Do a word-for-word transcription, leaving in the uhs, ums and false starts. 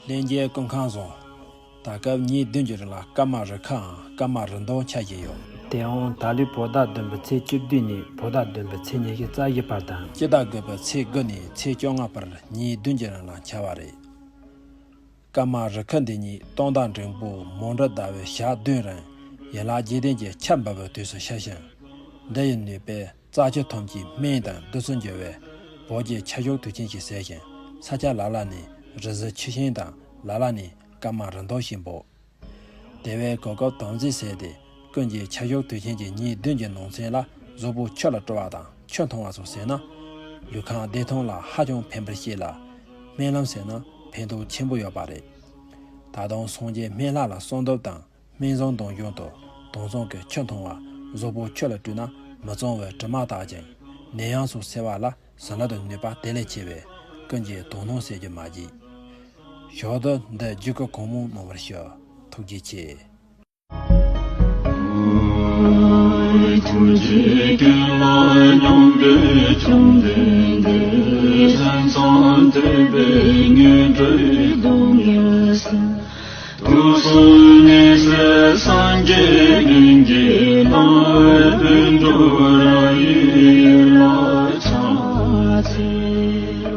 ལྷན་རྒྱས་སྐུ་ཁམས་བཟང་། ད་སྐབས་ཉིན་བདུན་གྱི་རིང་ལ་སྐར་མ་རི་ཁའམ་སྐར་མ་རི་མདོག་འཆར་གྱི་ཡོད། དེའང་ད་ལོའི་བོད་ཟླ་བདུན་པའི་ཚེས་བཅུ་བདུན་ནས་བོད་ཟླ་བདུན་པའི་ཚེས་ཉི་ཤུ་རྩ་བཞི་བར་དང་། སྤྱི་ཟླ་དགུ་པའི་ཚེས་དགུ་ནས་ཚེས་བཅོ་ལྔ་བར་ཉིན་བདུན་གྱི་རིང་ལ་འཆར་བ་རེད། སྐར་མ་རི་ཁ་འདི་ཉིད་སྟོན་ཟླ་འབྲིང་པོ་མོན་གྲོ་ཟླ་བའི་ཞག་བདུན་རིང་ཡན་ལག་བརྒྱད་ལྡན་གྱི་ཆར་འབབ་པའི་དུས་སུ་འཆར་ཞིང་། འདི་ཡི་ནུས་པས་རྩྭ་ཆུ་ཐམས་ཅད་སྨན་དང་བདུད་རྩི་འཇུ་བའི་བོད་ཀྱི་ཆར་ཞོད་དུས་ཆེན་ཞིག་ཟེར་ཞིང་། ས་ཆ་ལ་ལ་ནས་རི་གཟི་ཆུ་ཤིང་དང་ལ་ལ་ནས་སྐར་མ་རི་མདོག་ཞིག་འབབ། དེ་བས་གོ་སྐབས་དམ་འཛིན་བྱས་ཏེ་ཀུན་གྱིས་ཆར་ཞོད་དུས་ཆེན་གྱི་ཉིན་བདུན་གྱི་ནང་ཚུན་ལ་གཟུགས་པོ་ཆུ་ལ་བཀྲུ་བ་དང་ཆུ་འཐུང་བ་སོགས་བྱས་ན་ལུས་ཁམས་བདེ་ཐང་ལ་ཧ་ཅང་ཕན་པར་བཤད་ལ། སྨན་ལམ་ཟེར་ན་ཕན་ཐོགས་ཆེན་པོ་ཡོད་པ་རེད། ད་དུང་སངས་རྒྱས་སྨན་བླ་ལ་གསོལ་འདེབས་དང་སྨན་བཟང་དང་གཞུང་དུ་དྭངས་གཙང་གི་ཆུ་འཐུང་བ་གཟུགས་པོ་ཆུ་ལ་བཀྲུས་ན་མི་གཙང་བའི་དྲི་མ་དག་ཅིང་ནད་ཡམས་སོགས་སེལ་བ་ལ་བྱིན་རླབས་དང་ནུས་པ་དེ་ལས་ཆེ་བས་ཀུན་གྱིས་དོ་སྣང་བྱེད་རྒྱུ་མ་བརྗེད། ཞོར་དུ་འདི་བརྒྱུད་སྐུར་གང་མང་གནང་བར་ཞུ། ཐུགས་རྗེ་ཆེ། ཐུགས་རྗེ་ཀུན་ལ་སྙོམས་པའི་བཅོམ་ལྡན་འདས། མཚན་ཙམ་ཐོས་པས་ཉོན་སྒྲིབ་སྡུག་བསྔལ་སེལ། དུག་གསུམ་ནད་སེལ་སངས་རྒྱས་ཀུན་གྱི་བླ། བཻ་ཌཱུརྱ་ཡི་ཡན་ལག་ཕྱག་འཚལ།